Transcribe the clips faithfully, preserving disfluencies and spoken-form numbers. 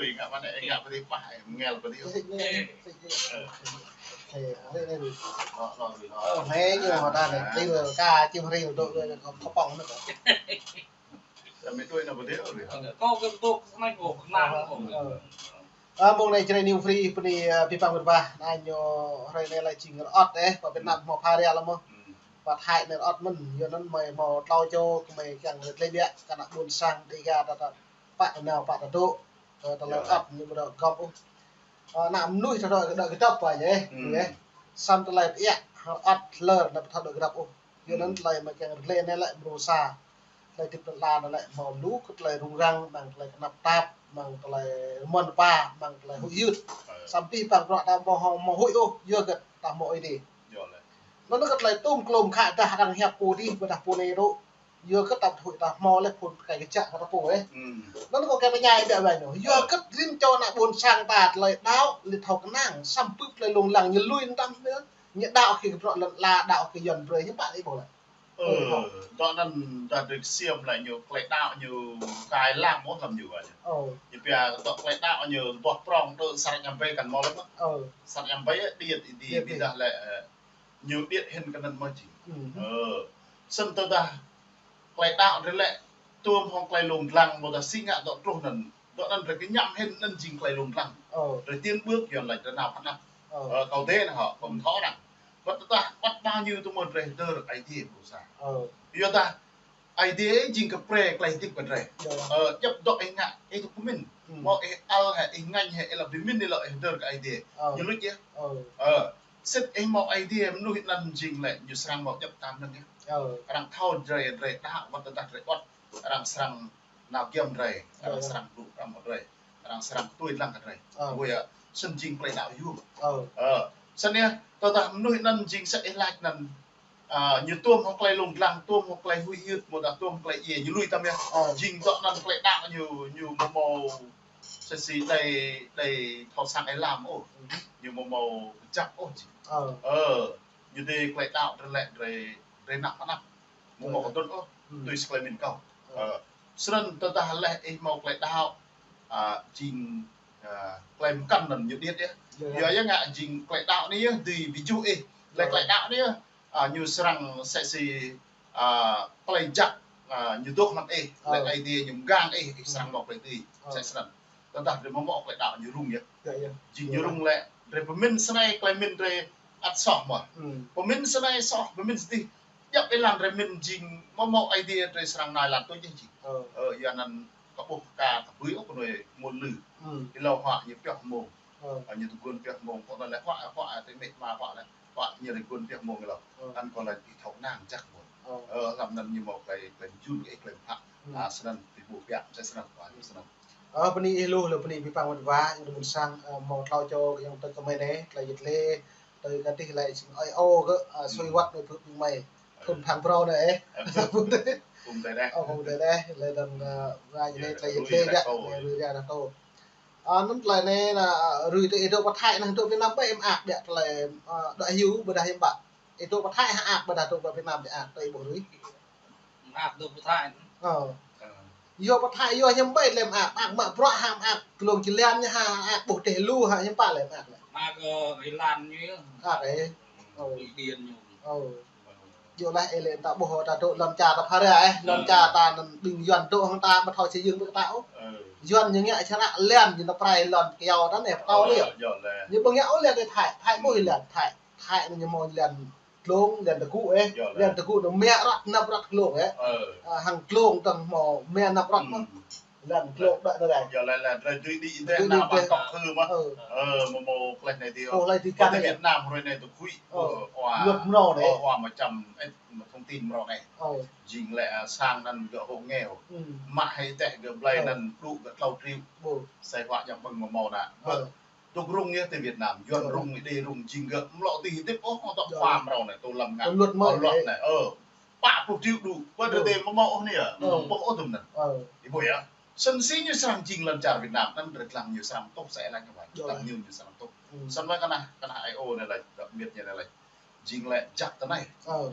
Ih ngă mơ̆n, ih ngă pơ adih pah, ih ngel pơ adih. Ih ngel, ih ngel. Ih, ih, ih. Ih, ih, ih. Lo, lo, lo. Ơ, hei, ñu mă ta anai, ih ka, ih hri, dŏ, dŏ, dŏ, kơpong anai. Ih mĭ đuaĭ anai pơ adih, ih. Kâo kơ dŏ, anai kâo kơnang kâo. Ơ. Ơ, mông anai Jrai New Free, pơ anai, ơ, pơpă mơ̆n bah, anai ñu, hrơi anai lĕ jing rơ̆t, ơ, pơ Việt Nam hmâo pha ria lăm mơ̆n. Pơ Thái anai rơ̆t mơ̆n, yua anŭn mơi hmâo tlâo čô, kơ mơi kiăng rơ̆t lĕ biă, kơ ană ƀôn sang, Dega ta, ta, pă anai, pă ta dŏ. Ơ, tơlơi ăt ñu ƀu dŏ găp ôh. Ơ, ană mơnuih ta dŏ, dŏ kơdŏp wa yơh, yơh. Samơ̆ tơlơi pơiă, ăt hlơr ană ƀu thâo dŏ kơdŏp ôh. Yua anŭn tơlơi mă kiăng rơgơi anai lĕ mrô sa. Tơlơi hơdip lŏn ala anai lĕ hmâo lu kơ tơlơi rŭng răng, mơ̆ng tơlơi kơnăp tap, mơ̆ng tơlơi rơmơn rơpa, mơ̆ng tơlơi huĭ hyưt. Samơ̆ pih păng bruă ta ƀu hmâo, hmâo huĭ ôh, yua kơ ta hmâo Ơi Adai. Anŭn kơ tơlơi tŭm klôm khă dah arăng hiăp pô adih, ƀôdah pô anai dŏ. Yua kơ ta huĭ ta hmâo lĕ phŭn kơ kơjăp kơ ta pô, ơ. Anŭn kâo kiăng tơña biă wai ñu. Yua kơ rin čô ană ƀôn sang ta tơlơi đaŏ, lĕ thâo kơnang, samơ̆ pơ̆ tơlơi lông lăng ñu lui tăm, ñu đaŏ kơ bruă lŏn ala, đaŏ kơ Yuan brơi, ñu pă lĕ ƀuh lĕ. Ơ, dŏ anŭn ta dŏ ksiêm lĕ ñu tơlơi đaŏ ñu kai lăng mơ̆n lăm ñu. Ñu pia dŏ tơlơi đaŏ ñu boh prong tơ sar ñăm ƀai kăn mơ̆ lĕ. Sar ñăm ƀai điêt, điêt, điêt, ƀiădah lĕ, ơ, ñu điêt hĭn kơ anŭn mơ̆ jing. Ơ, sĭt tơdah tơlơi đaŏ drơi lĕ, tŭm hŏng tơlơi lông lăng mơ̆ ta si ngă dŏ truh anŭn. Dŏ anŭn drơi kơ ñăm hĭn anŭn jing tơlơi lông lăng. Drơi tiên bước Yuan laĭ drơi nao pơnăp. Ơ, kâo dê anai hŏ, kâo thâo arăng. Wơ̆t tơdah, wơ̆t bao nhiêu tơmơ̆n drơi hơdơr Ơi Adai ƀu sa. Yua dah, Ơi Adai jing kơ pre tơlơi hơdip kơ drơi. Ơ, djŏp dŏ ih ngă, ih dŏ pơmĭn. Mơ̆ ih ăl hă, ih ngañ hă, ih lăp pơmĭn ih lŏ ih hơdơr kơ Ơi Adai. Ñu luč yơh. Ơ, sĭt ih hmâo Ơi Adai mơnuih anŭn jing lĕ, ñu srăng hmâo djŏp tam năng yơh. Arăng thâo drơi, drơi đaŏ, wơ̆t tơdah drơi wơ̆t. Arăng srăng nao giăm drơi, arăng srăng blŭ răm hŏ drơi, arăng srăng tui lăng kơ drơi. Ƀu yơh, sĭt jing tơlơi đaŏ yua. Ơ, sĭt yơh, tơdah mơnuih anŭn jing sa ih laĭ anŭn, ơ, ñu tŭm hŏng tơlơi lông lăng, tŭm hŏng tơlơi huĭ hyưt, mơ̆ dah tŭm tơlơi ia, ñu lui tăm yơh. Jing dŏ anŭn tơlơi đaŏ ñu, ñu mơ̆ hmâo sa si đei, đei thâo săng ih lăm ôh. Ñu mơ̆ hmâo kơjăp ôh jing. Ơ, ñu đei tơlơi đaŏ drơi lĕ, drơi, drơi nao pơnăp. Mơ̆ hmâo kơdŭn ôh, tui si tơlơi pơmĭn kâo. Ơ, sĭt tơdah lĕ ih hmâo tơlơi đaŏ, ơ, jing, ơ, tơlơi mơkăn anŭn ñu điêt yơh. Yua yơh ngă jing tơlơi đaŏ anai yơh, dưi ƀu juh ih. Lĕ tơlơi đaŏ anai yơh, ơ, ñu srăng sa si, ơ, tơlơi jăk, ơ, ñu dŏ hăng ih, lĕ Ơi Adai ñu mơgang ih, ih srăng hmâo tơlơi dưi. Sa sĭt. Tơdah drơi mơ̆ hmâo tơlơi đaŏ ñu rŭng yơh. Jing ñu rŭng lĕ, drơi pơmĭn snei, tơlơi pơmĭn drơi ăt soh mơ̆. Pơmĭn snei soh, pơmĭn sơdih. Djŏp ih lăng drơi pơmĭn jing mơ̆ hmâo Ơi Adai drơi srăng nao ih lăng tui jing. Ơ, yua anŭn kâo ƀuh ka, kâo ƀuh ôh kơ anai mơ̆ lư. Ih lâo huă ñu pioh mông. Ơ, ñu tơguan pioh mông, kâo anŭn lĕ huă, huă, tơmĕt mă huă lĕ. Huă ñu tơguan pioh mông ih lâo. Anŭn kâo laĭ ih thâo kơnang jăk mơ̆n. Ơ, lăm anŭn ñu hmâo tơlơi, tơlơi jun kơ ih tơlơi pơpă. Ơ, sĭt anŭn, ih ƀuh biă, sa sĭt anŭn, ơ, sĭt anŭn. Ơ, bơni ih lu, lu bơni pih păng mơ̆n wa, ih dŏ ƀôn sang, ơ, hmâo tlâo čô kơ yơ̆ng tơ kơmơi anai, tơlơi yit lê, tơ kơ tih lĕ jing ơi ô kơ, ơ, sui wăt anai pơhưp jing mơi. Thun phang brâo anai, ơ. Phung tơi đeh. Ơ, phung tơi đeh, lĕ dơ̆ng, ơ, wa ñu anai tơlơi yit lê biă, lĕ rui ria dah tô. Ơ, anŭn tơlơi anai, ơ, rui tơ ih dŏ pơ Thái anai, dŏ Việt Nam ƀơi mơak biă tơlơi, ơ, dŏ hyu ƀôdah hiư̆m pă. Ih dŏ pơ Thái hă mơak ƀôdah dŏ pơ Việt Nam ƀơi mơak, tơ ih ƀuh rui. Mơak dŏ pơ Thái. Ơ. Yua pơ Thái yua hiư̆m ƀai lĕ mơak, mơak mă bruă hă mơak, glông či lĕm ñu hă, mơak ƀuh teh lu hă, hiư̆m pă lĕ mơak lĕ. Mơak, ơ, ih lăn ñu. Mơak, ơ. Ơ. Điện ñu. Ơ. Yua lĕ ih lĕ ta ƀuh ta dŏ lŏn čar ta pha rai, ơ. Lŏn čar ta anŭn ƀing Yuan dŏ hăng ta ƀu thâo či yơ̆ng ƀơi ta ôh. Ơ. Yuan ñu ngă čơră lĕm ñu nao prai lŏn kyâo ta anai pơtâo anai yơh. Ơ, yơh lĕ. Ñu ƀu ngă ôh lĕ Thái, Thái ƀuh ih lĕ Thái. Thái anŭn ñu hmâo lĕm glông, lĕm tơgŭ, ơ. Lĕm tơgŭ anŭn mă rơ̆t, năp rơ̆t glông, ơ. Ơ. Ơ, hăng glông tơ̆ng hmâo mă năp rơ̆t mơ̆n. Lĕm glông đuaĭ anai. Yơh lĕ, lĕ, drơi dưi đĭ tơdơi, dưi đĭ nao tơdơi. Ƀăng tŏk hư mơ̆n. Ơ. Ơ, mơ̆ hmâo tơlơi anai dih. Ơ, tơlơi dih kăn Việt Nam hrơi anai tơ khuĭ. Ơ. Ơ, hua. Luật mrâo anai. Ơ, hua mă čăm, ơ, mă thông tin mrâo anai. Ơ. Jing lĕ, ơ, sang anŭn gơ̆ hộ nghèo. Mă hĭ teh gơ̆ blơi anŭn đŭ gơ̆ tlâo triệu. Sai hua jang ƀơ̆ng mơ̆ hmâo anai. Ơ. Dŏ rŭng yơh tơ Việt Nam, Yuan rŭng, Ơi Adai rŭng, jing gơ̆ mơ̆ lŏ tui hơdip ôh, hŏng tŏ pha mrâo anai, tơ lăm ngă. Luật mơ̆. Ơ, luật anai, ơ. Pă pluh triệu đŭ, ƀơi tơdơi tơdơi mơ̆ hmâo ôh anai, ơ. Mơ̆ ƀuh ôh tơm anŭn. Ơ. Ih ƀuh yơh. Sĭt si ñu srăng jing lŏn čar Việt Nam anŭn, drơi lăng ñu srăng tŭ, sa lăng ñu wai. Lăng ñu ñu srăng tŭ. Sĭt mơ̆ kơnah, kơnah ai ôh anai laĭ, dŏ miet ñu anai laĭ. Jing lĕ jăk tơ anai. Ơ.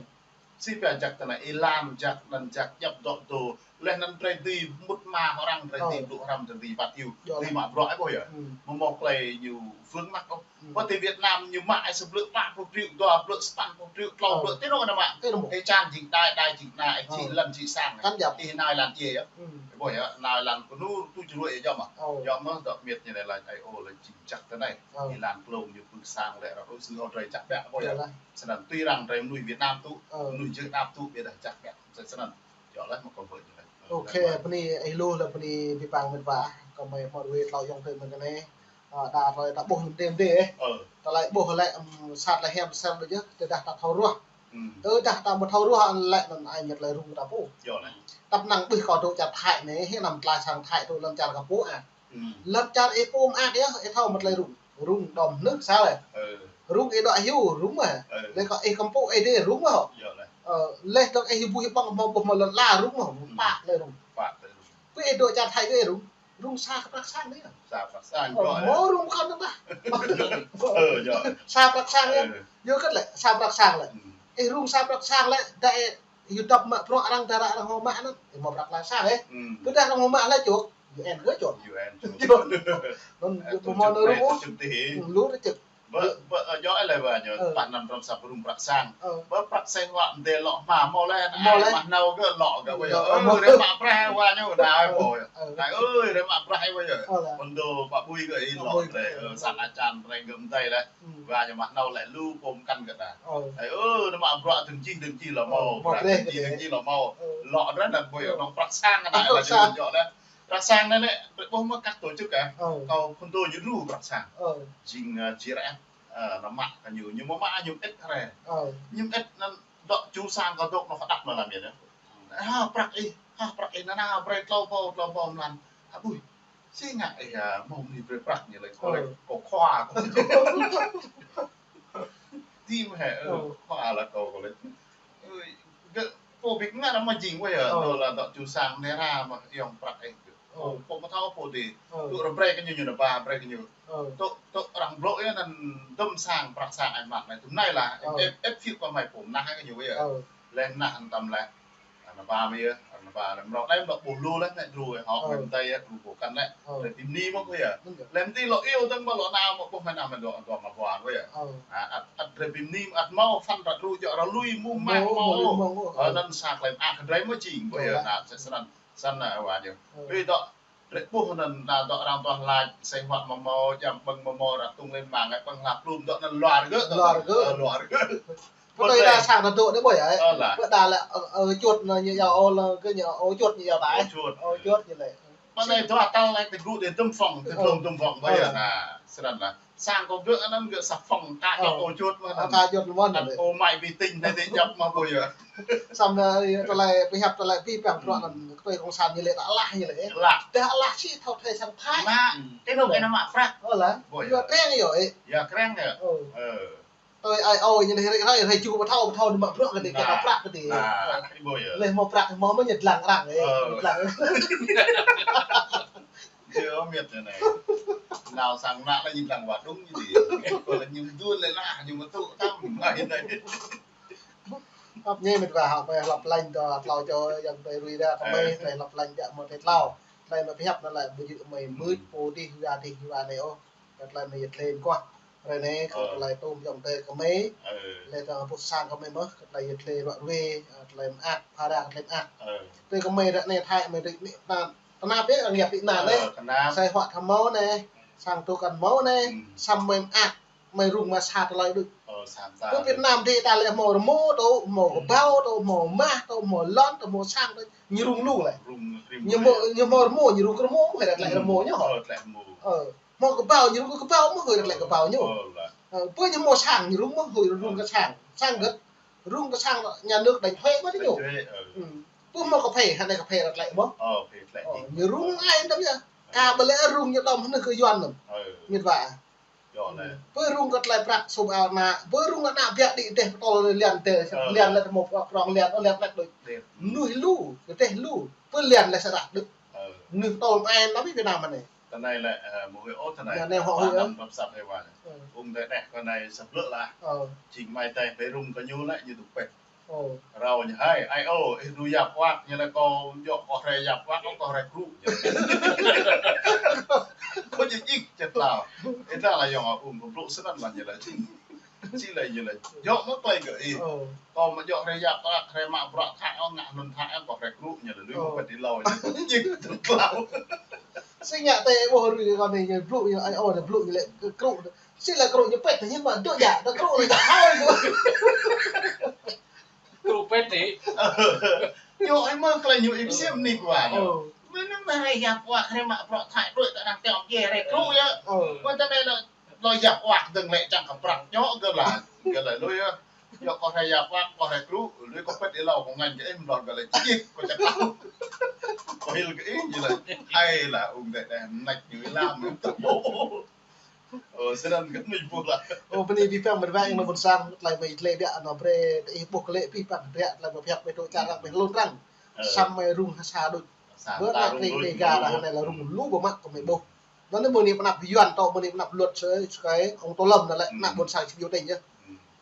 Si pia jăk tơ anai, ih lăm jăk, anŭn jăk, djŏp dŏ dŏ. Leh anŭn drơi dưi mŭt Mă hŏ arăng drơi ti blŭ hrăm drơi ti wăt yua. Ti mă bruă ih ƀuh yơh. Mơ̆ mơ̆ klei ñu vướng mắc ôh. Ƀơi ti Việt Nam ñu mă ih sa blư̆ pă pluh triệu, dua blư̆ sapăn pluh triệu, klâo blư̆ ti nô na mă. Ih čan jing đai, đai jing na, ih čih lăn čih sang. Ih nao lăn djiê yơh. Ih ƀuh yơh, nao lăn kơ nu tu črui ih jŏm mơ̆. Jŏm mơ̆ dŏ miêt ñu anai lăn ai ô lăn jing jăk tơ anai. Ih lăn klông ñu pưk sang lĕ ră rui sư hŏ drơi čăk biă ƀuh yơh. Snăn tui arăng drơi mnuih Việt Nam tŭ, mnuih Việt Nam tŭ biă dah čăk biă. Snăn. Jŏ leh mă kơ ƀơi ñu leh. Ok, bơni ih lu leh bơni bi pang mĕt wa. Kơ mơi mơ̆ rui tlâo yŏng tơ mơi kơ anai. Ơ, đa tơlơi ta ƀuh lăm đêm đêm. Tơlơi ƀuh lĕ, ưm, sat lĕ hiam sel đôč yơh, tơdah ta thâo ruah. Tơdah ta ƀu thâo ruah lĕ anŭn ai mĕt lĕ rŭng ta pô. Jŏ leh. Tăp năng ƀuh kơ dŏ čar Thái anai, hĭ năm tơlơi sang Thái tŭ lăm čar kơ pô ah. Lăm čar ih pô mă yơh, ih thâo mă tơlơi rŭng. Rŭng đom nơh sa leh. Rŭng ih dŏ hyu rŭng mơ̆. Leh kơ ih kăm pô ih dê rŭng mơ̆. Ơ, leh tơ̆ng ih ƀuh ƀơ̆ng mơ̆ ƀuh mơ̆ lăn la rŭng mơ̆. Pă tơlơi rŭng. Pô ih dŏ čar Thái ih rŭng. Rŭng sa kơ prăk sang anai. Sa prăk sang. Ơ, mơ̆ rŭng kăn anŭn tah. Sa prăk sang yơh. Yua kơ lĕ, sa prăk sang lĕ. Ih rŭng sa prăk sang lĕ, dah ih yua tăp mă bruă arăng dah arăng hŏ mă anŭn. Ih mơ̆ prăk la sang ih. Tơdah arăng hŏ mă lĕ čŏk. U N kơ čŏk. U N čŏk. Anŭn mơ̆ anŭn rŭng. Lu rơček. Ƀơ, ƀơ, ơ, jŏ leh wa ñu, pă năm hrăm sa prŭng prăk sang. Ƀơ prăk sang wa mdê lŏ hma mâo leh, mâo leh. Mă nao gơ̆ lŏ gơ̆ wa ñu. Ơ, ră mă prăk wa ñu, đa ƀuh. Đa ơi, ră mă prăk wa ñu. Mơ̆n dŏ pă ƀui gơ̆ ih lŏ drơi, ơ, sang a čan drơi gơ̆ mdê leh. Wa ñu mă nao leh lu pôm kăn gơ̆ đa. Ơ, ră mă prăk tơng jing tơng jing lŏ mâo, prăk tơng jing tơng jing lŏ mâo. Lŏ drơi anŭn ƀuh ñu, nŏng prăk sang anai leh jing jŏ leh. Prăk sang anai lĕ, ƀuh mơ̆ kăk tổ chức ah. Kâo phun tô ñu đru prăk sang. Jing, ơ, G R F, ơ, nao mă kơ ñu, ñu mơ̆ mă ñu ĭt hrơi. Ñu ĭt anŭn dŏ ču sang kơ dŏ nao hơdăp nao lăm yơh. Ha, prăk ih, ha, prăk ih, nao nao brơi tlâo pô, tlâo pô mlan. Abui, si ngă ih, ơ, mơ̆ mơni brơi prăk ñu lĕ, kâo lĕ, kâo khua, kâo. Tim hĕ, ơ, khua lĕ kâo, kâo lĕ. Ơi, gơ̆, pô ƀing ngă mă jing wa yơh, dŏ la dŏ ču sang nao ra mă yŏng prăk ih. Pô, pô mă thâo pô dê. Tŭ ră brơi kơ ñu ñu nao ba brơi kơ ñu. Tŭ, tŭ arăng blŏ yơh anŭn dŭm sang prăk sang ai mă anai tŭm anai lah. Ĕp, ĕp, ĕp phiu kơ mơi pô mơnah kơ ñu yơh. Leh mơnah anŭn tăm leh. Ană ba mơi yơh, ană ba leh mrŏk anai mrŏk ƀuh lu leh anai dru hŏk mơi mơtai yơh, dru pô kăn leh. Drơi bi mni mơ̆ kơ yơh. Leh mơtai lŏ iâu dơ̆ng mơ̆ lŏ nao mơ̆ ƀuh mơi nao mơi dŏ, dŏ mă ƀuan kơ yơh. Ăt, ăt drơi bi mni ăt mâo phăn ră dru jŏ ră lui mơ̆ mă mâo. Anŭn sa klei mă kơ drơi mơ̆ jing kơ yơh, na, snăn. Snăn na wa ñu. Ƀu dŏ, drơi ƀuh anŭn na dŏ arăng dŏ lač, sĕ huă mơ̆ mâo, jăm ƀơ̆ng mơ̆ mâo, ră tŭng lĕ mă ngă ƀơ̆ng hla plŭm dŏ anŭn luar gơ̆, luar gơ̆. Ơ, luar gơ̆. Pơtui đa sang ta dŏ anai ƀuh yơh. Ơ, lah. Pơdah lĕ, ơ, ơ, čuôt anŭn ñu iâu ơ, lĕ kơ ñu ơ, čuôt ñu iâu tai. Ơ, čuôt. Ơ, čuôt ñu lĕ. Mă anai dua tal anai tơgŭ dê dŭm phòng, tơdrŏng dŭm phòng ƀuh yơh. Na, snăn lah. Sang kơ gơ̆ anŭn gơ̆ sa phòng ka čŏk ơ čuôt mơ̆ anŭn. Ka čŏk mơ̆n. Anŭn ơ mă bi tinh anai dê djăp mă ƀuh yơh. Samơ̆, ơ, tơlơi pơhiăp tơlơi pih păng bruă anŭn, tơlơi kông san ñu lĕ ta alah ñu lĕ. Lah. Dah alah si thâo thê sang Thái. Mă, ti nô kơ nao mă prăk. Ơ lah. Ƀuh yơh. Yua kreng yơh, ơ. Yua kreng yơh. Ơ. Ơ. Tui ai ơi ñu lĕ hrơi, hrơi, hrơi ču ƀu thâo, ƀu thâo nao mă bruă kơ dê, kơ prăk kơ dê. Na, ih ƀuh yơh. Leh mâo prăk mâo mơ̆ ñu dlăng arăng, ơ. Ơ. Dlăng. Jơ miêt anai. Nao sang mơnă lĕ ñu dlăng wa dŭng ñu dê. Kơ lĕ ñu dŭn lĕ lah, ñu mă tŭ tăm. Anai anai. Ăp ñu mĕt wa hŏ mơi hlăp lañ dŏ tlâo čô yŏng tui rui ra kơ mơi, tui hlăp lañ djă mơi tui tlâo. Tui mơi pơhiăp anŭn lĕ ƀu djơ̆ mơi mưč pô dih wa dih wa anai ôh. Kơ tơlơi mơi yơh tlĕ mơguah. Ră anai kơ tơlơi tŭm yŏng tui kơ mơi. Lĕ tơlơi pŭt sang kơ mơi mơ̆, kơ tơlơi yơh tlĕ ruă ruê, ơ, tơlơi mơak, phara kơ tơlơi mơak. Tui kơ mơi ră anai Thái mơi dih anai, tơnap yơh, arăng yap anai anai. Sĕ huă tha mâo anai, sang tŭ kăn mâo anai, samơ̆ mơi mơak. Mơi rŭng mă sa tơlơi đôč. Ơ, sa tơlơi. Pơ Việt Nam dih ta lĕ hmâo rơmô tŭ, hmâo kơbao tŭ, hmâo mah tŭ, hmâo lŏn tŭ, hmâo sang tŭ. Ñu rŭng lu lĕ. Rŭng, rŭng ñu mâo, ñu hmâo rơmô, ñu rŭng kơ rơmô, mơ̆ hơi ră tlĕ rơmô ñu hŏ. Ơ, tlĕ rơmô. Ơ, hmâo kơbao, ñu rŭng kơ kơbao, mơ̆ hơi ră tlĕ kơbao ñu. Ơ, lah. Ơ, pơ ñu hmâo sang, ñu rŭng mơ̆ hơi rŭng kơ sang. Sang gơ̆t. Rŭng kơ sang nhà nước đánh thuế mơ̆ ñu. Đánh thuế, ơ. Pơ hmâo kơphê, hă anai kơphê ră tlĕ mơ̆. Ơ, kơphê tlĕ. Ơ, ñu rŭng ai tăm yơh. Ka ƀu lĕ rŭng ñu đom hơnưh kơ yuan nơ̆m. Ơ. Mĕt wa. Yơh, lĕ. Pơ rŭng kơ tơlơi prăk sum ao ană, pơ rŭng ană biă đĭ dêh pơtô lian dêh, lian lĕ tơmô prŏng lian, ơ, lian lĕ đôč. Mnuih lu, kơ dêh lu, pơ lian lĕ sơrah đôč. Mnuih pơtô mơai năm Việt Nam anai. Tơnai lĕ, ơ, mơ̆ hơi ôh tơnai. Anai hŏ hơi ôh. Năm răm sap hơi wa. Ung dêh dêh kơ anai sap lơ̆ lah. Jing mơi dêh pơ rŭng kơ ñu lĕ ñu dŭk pĕt. Ơ. Rao ñu hai, ai ơ, ih đu yap wak, ñu laĭ kâo djơ̆ kâo rai yap wak, kâo rai krŭ. Kâo djơ̆ djik čet hlâo. Ih ta laĭ yơh, ơ, ung, kâo blŭ snăn laĭ ñu laĭ. Či laĭ ñu laĭ. Djơ̆ mơ̆ tơlơi kơ ih. Ơ. Kâo mă djơ̆ rai yap wak, rai mă bruă thă, ơ, ngă anŭn thă, ơ, kâo rai krŭ, ñu laĭ lui, ơ, kâo pơ̆t ih hlâo ñu. Djik čet hlâo. Sĭt ngă tơ ƀuh rui kâo anai ñu blŭ ñu ai ơ ñu blŭ ñu laĭ krŭ. Sĭt laĭ krŭ ñu pĕt ñu mă dŏ djă, dŏ krŭ laĭ dŏ hai ñu. Krŭ pĕt ih. Ñu ai mơ̆ klei ñu im siam nik wa ñu. Ơ. Mơnăng mă rai yap wak rai mă bruă thă đuaĭ ta năng tiong je rai krŭ yơh. Ơ. Mơ̆ ta anai lŏ, lŏ yap wak dơ̆ng lĕ čang kơ prăk ñu gơ̆ laĭ. Gơ̆ laĭ lui yơh. Yua kâo rai yap wak, kâo rai krŭ, lui kâo pĕt ih hlâo kâo ngă kơ ih mơ̆n gơ̆ laĭ djik kâo čet hlâo. Kâo hil kơ ih ñu laĭ. Hai lah ung dêh dêh mơnăč ñu ih lam mơ̆n tơ̆ ƀuh. Ơ, snăn kơ mĭ ƀuh lah. Ơ, bơni abih bang mĕt wa ayŏng adơi ƀôn sang, tơlơi mơi tơlơi biă anŭn brơi, tơ ih ƀuh kơ lĕ abih bang biă, tơlơi mơi pơhiăp mơi tŭ čar arăng mơi hlŭn arăng. Ơ. Samơ̆ rŭng ha sa đôč. Sa bơ ta rŭng, rŭng, rŭng, rŭng. Bơ ta rŭng lu bơ mă kơ mơi ƀuh. Anŭn anai mơ̆ anai pơnăp yuan tŏ, mơ̆ anai pơnăp luật sơ, sơ kơi, ông Tô Lâm anŭn lĕ, ană ƀôn sang či biểu tình yơh.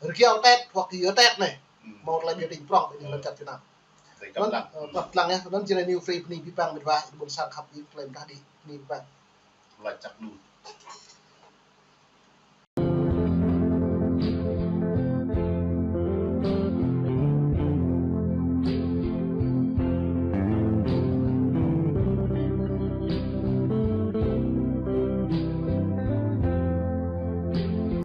Rơgao Tết hoặc yơ Tết anai. Mâo tơlơi biểu tình prŏng, ƀing anŭn lăm čar Việt Nam. Anŭn, ơ, tơlơi lăng yơh, anŭn či laĭ ñu free bơni abih bang mĕt wa ayŏng adơi ƀôn sang khăp ƀing tơlơi mơdah đĭ, bơni abih bang. Lăm čar lu.